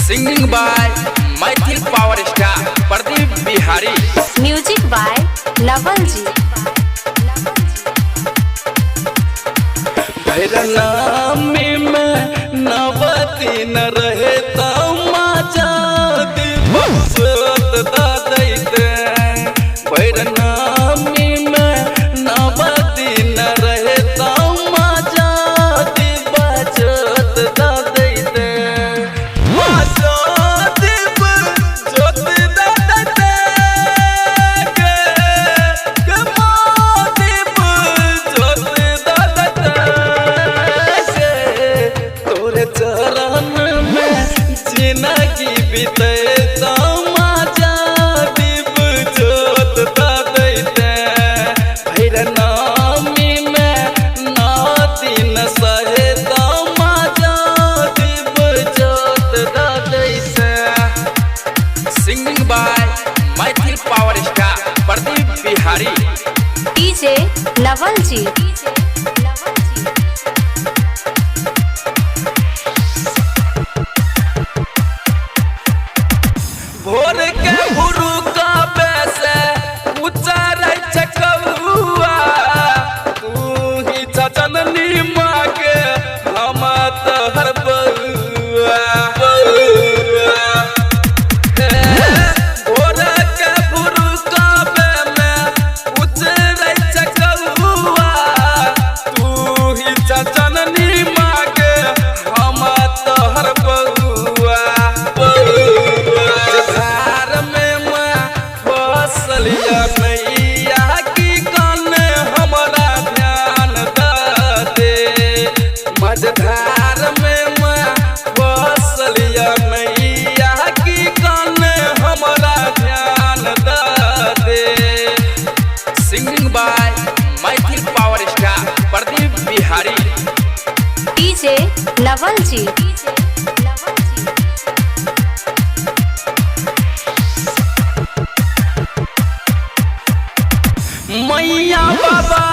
Singing by Maithil power star Pradeep Bihari. Music by Naval ji. नामी में नवती न रहे नामी में नवती न रहे तोरे चरण में जिंदगी बीते नामी में नौ दिन सहे singing by Maithil power star Pradeep Bihari. DJ Naval ji. भोर के गुरु का पैसे उचारै चकौआ, तू ही जननी माँ के हम तोहर बउआ। भोर के गुरु का में उचरै चकौआ, तू ही जननी माँ के हम तोहर बउआ। नैया की कने हमरा ध्यान दे, मझधार में मैं फसलिया नैया की कने हमरा ध्यान दे। Singing by Maithil power star Pradeep Bihari. DJ Naval ji. मैया बाबा